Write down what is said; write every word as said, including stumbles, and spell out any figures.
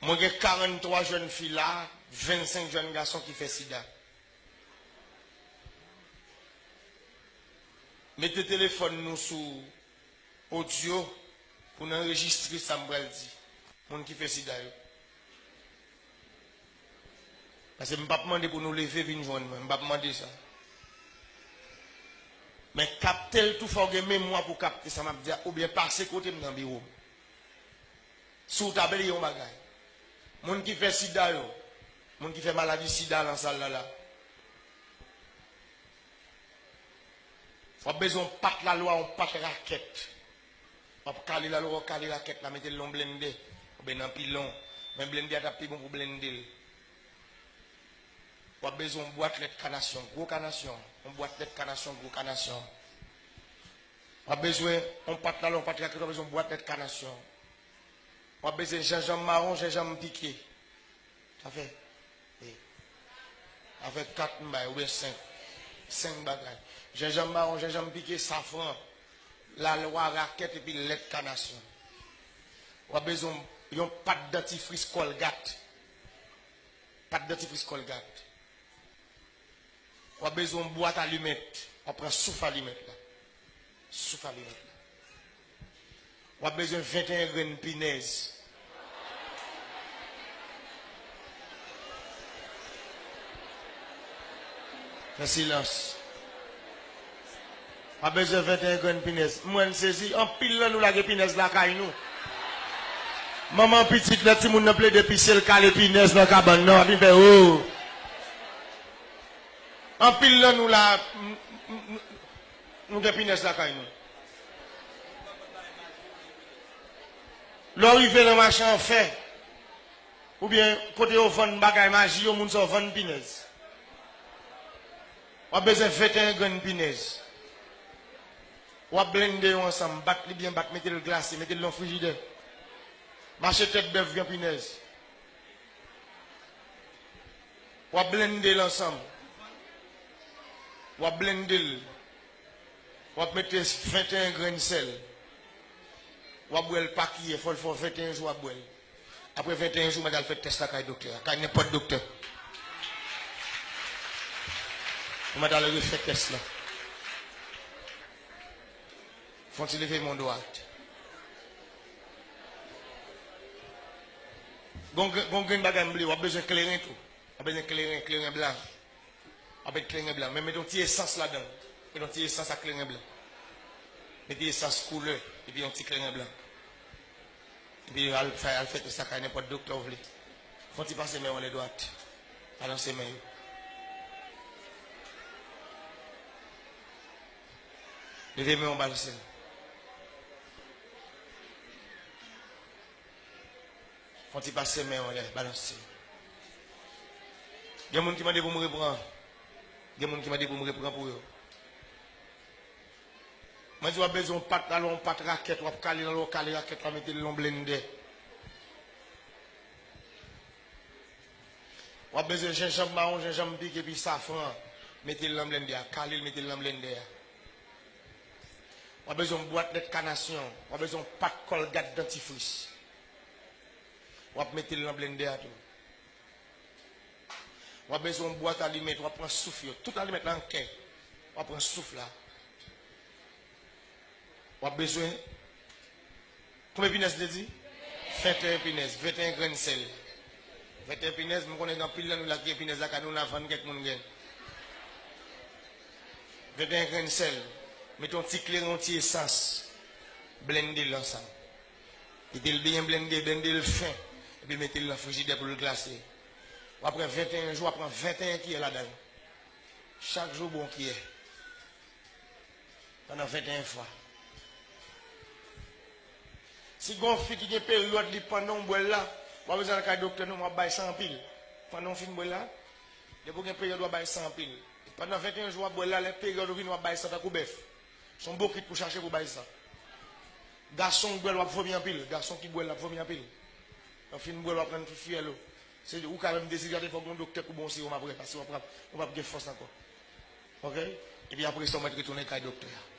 Mwen gen karannntwa jèn fi la, vennsenk jèn gason ki fè sida. Mete telefòn nou sou odyo pou n anrejistre sa m pral di. Moun ki fè sida yo. Paske m p ap mande pou nou leve vin jwenn mwen. M p ap mande sa. Men kapte l tou, fò w gen memwa pou kapte sa m ap di a, oubyen pase kote m nan biwo m. Si w ta bliye yon bagay. Moun ki fè sida yo, moun ki fè maladi sida nan sal la la. W ap bezwen yon pat lalwa, yon pat rakèt. W ap kale lalwa, w kale rakèt la, mete l nan blende. Oubyen nan pilon. Men blende a t ap pi bon pou blende l. W ap bezwen yon bwat lèt kanasyon, gwo kanasyon. Yon bwat lèt kanasyon, gwo kanasyon. W ap bezwen yon pat lalwa, yon pat rakèt, w ap bezwen yon bwat lèt kanasyon. W ap bezwen jenjanm mawon, jenjanm pike. Sa fè, e, sa fè kat m bay, oubyen senk. Senk bagay. Jenjanm mawon, jenjanm pike, safran, lalwa, rakèt epi lèt kanasyon. W ap bezwen yon pat dantifris Colgate. Pat dantifris Colgate. W ap bezwen yon bwat alimèt. W ap pran souf alimèt la. Souf alimèt la. W ap bezwen venteyen grenn pinèz. Fè silans. W ap bezwen venteyen grenn pinèz. M wè n sezi, anpil nan nou la gen pinèz lakay nou. Manman pitit, lè timoun nan plede pise, l kale pinèz nan kabann nan, w ap vin fè, o. Anpil nan nou la, m, m, m, nou gen pinèz lakay nou. Lè w rive nan mache an fè, oubyen kote yo vann bagay maji yo, moun sa yo vann pinèz. W ap bezwen venteyen grenn pinèz. W ap blende yo ansanm, bat li byen bat, mete l glase, mete l nan frijidè. Mache tèt bèf gen pinèz. W ap blende l ansanm. W ap blende l. W ap mete venteyen grenn sèl. W ap bwè l pa kiyè, fò l fè w venteyen jou w ap bwè l. Apre venteyen jou, w mèt al fè tès la kay doktè a, kay nenpòt doktè. W mèt al refè tès la. Fè yon ti leve men w dwat. Gon gren-, gon grenn bagay m bliye, w ap bezwen kleren tou. W ap bezwen kleren, kleren blan. W ap met kleren blan. Men mete yon ti esans ladan l. Mete yon ti esans ak kleren blan. Mete esans koulè, epi yon ti kleren blan. Epi al fè, al fè tès la kay nenpòt doktè w vle. Fè yon ti pase men w anlè dwat. Balanse men yo. Leve men w, balanse l. Fè yon ti pase men w anlè, balanse. Gen moun ki mande pou m repran. Gen moun ki mande pou m repran pou yo. Mwen di w ap bezwen yon pat la, yon pat rakèt, w ap kale nan lè w kale rakèt la, mete l nan blendè. W ap bezwen jenjanm mawon, jenjanm pike, epi safran. Mete l nan blendè a. Kale l, mete l nan blendè a. W ap bezwen yon bwat lèt kanasyon. W ap bezwen yon pat kòlgat dantifris. W ap mete l nan blendè a tou. W ap bezwen yon bwat alimèt. W ap pran souf yo. Tout alimèt la an kè. W ap pran souf la. W ap bezwen, konbyen pinèz m te di? Venteyen pinèz, venteyen grenn sèl. Venteyen pinèz, m konnen gen anpil nan nou la ki gen pinèz lakay nou, n a vann kèk moun grenn. Venteyen grenn sèl. Mete yon ti kleren, yon ti esans. Blende l ansanm. Mete l byen blende, blende l fen. Epi mete l nan frijidè pou l glase. W ap pran venteyen jou, w ap pran venteyen kiyè ladan l. Chak jou, bwè yon kiyè. Pandan venteyen fwa. Si gen yon fi ki gen peryòd li pandan w bwè l la, w ap bezwen al kay doktè non, w ap bay san anpil. Pandan w fin bwè l la, depi w gen peryòd w ap bay san anpil. Pandan venteyen jou w ap bwè l la, lè peryòd ou vini w ap bay san tankou bèf. Se yon bokit pou chache pou bay san. Gason k bwè l w ap vomi anpil. Gason ki bwè l ap vomi anpil. Lè w fin bwè l w ap rann fi fyèl ou. Se ou ka menm dezidrate, fòk gen yon doktè pou ba w sewòm apre, paske w ap, w ap, w ap gen fòs ankò. Oke? Epi apre sa, w mèt retounen kay doktè a.